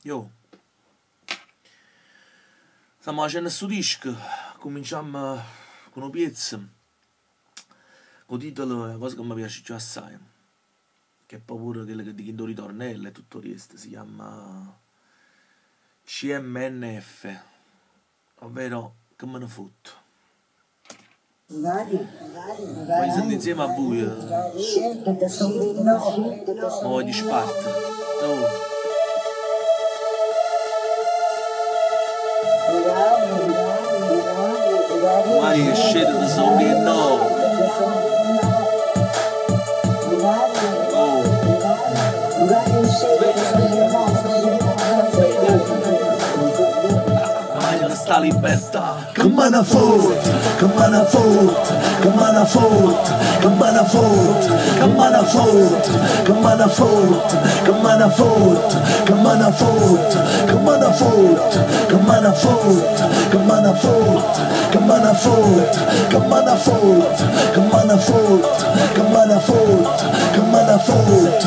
Yo. Stammo facenno stu disco, cuminciammo cu nu piezzo, cu 'o titolo 'e 'a cosa che me piace cchiù assaje, che è poi pure chello che dico 'int' 'o ritornello e tutto 'o riesto, si chiamma CMNF, ovvero Che me ne fotto. Voglio sentì insieme a vuje. Me voglio spartere. Oh. Maria scetete song 'e nove. Oh. Magna sta libertà. Che me ne fott, che me ne fott, che me ne fott, che me ne fott, che me ne fott, che me ne fott, che me ne fott, che me ne fott, che me ne fott, che me ne fott, che me ne fott, che me ne fott, che me ne fott, che me ne fott, che me ne fott, che me ne fott.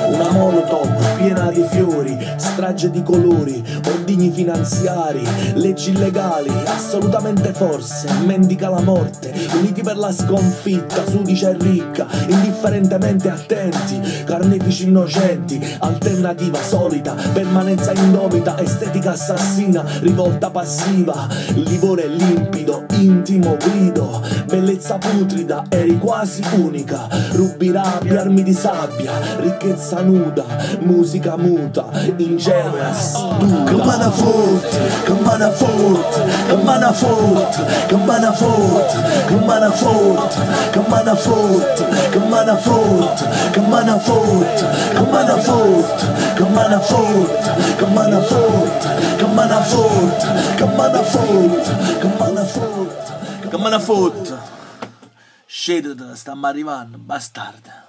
Una molotov piena di fiori, strage di colori, ordigni finanziari, leggi illegali, assolutamente forse, mendica la morte, uniti per la sconfitta, sudicia e ricca, indifferentemente attenti, carnefici innocenti, alternativa solita, permanenza indomita, estetica assassina, rivolta passiva, livore limpido, intimo grido, bellezza putrida, eri quasi unica, rubi rabbia, armi di sabbia, ricchezza nuda, musica muta, ingenua, Che astuta. me ne fott, che me ne fott, che me ne fott, che me ne fott, che me ne fott, che me ne fott, che me ne fott, che me ne fott, che me ne fott, che me ne fott, che me ne fott, che me ne fott, che me ne fott, che me ne fott. Che me ne fott! Scetete, stammo arrivanno, bastardi.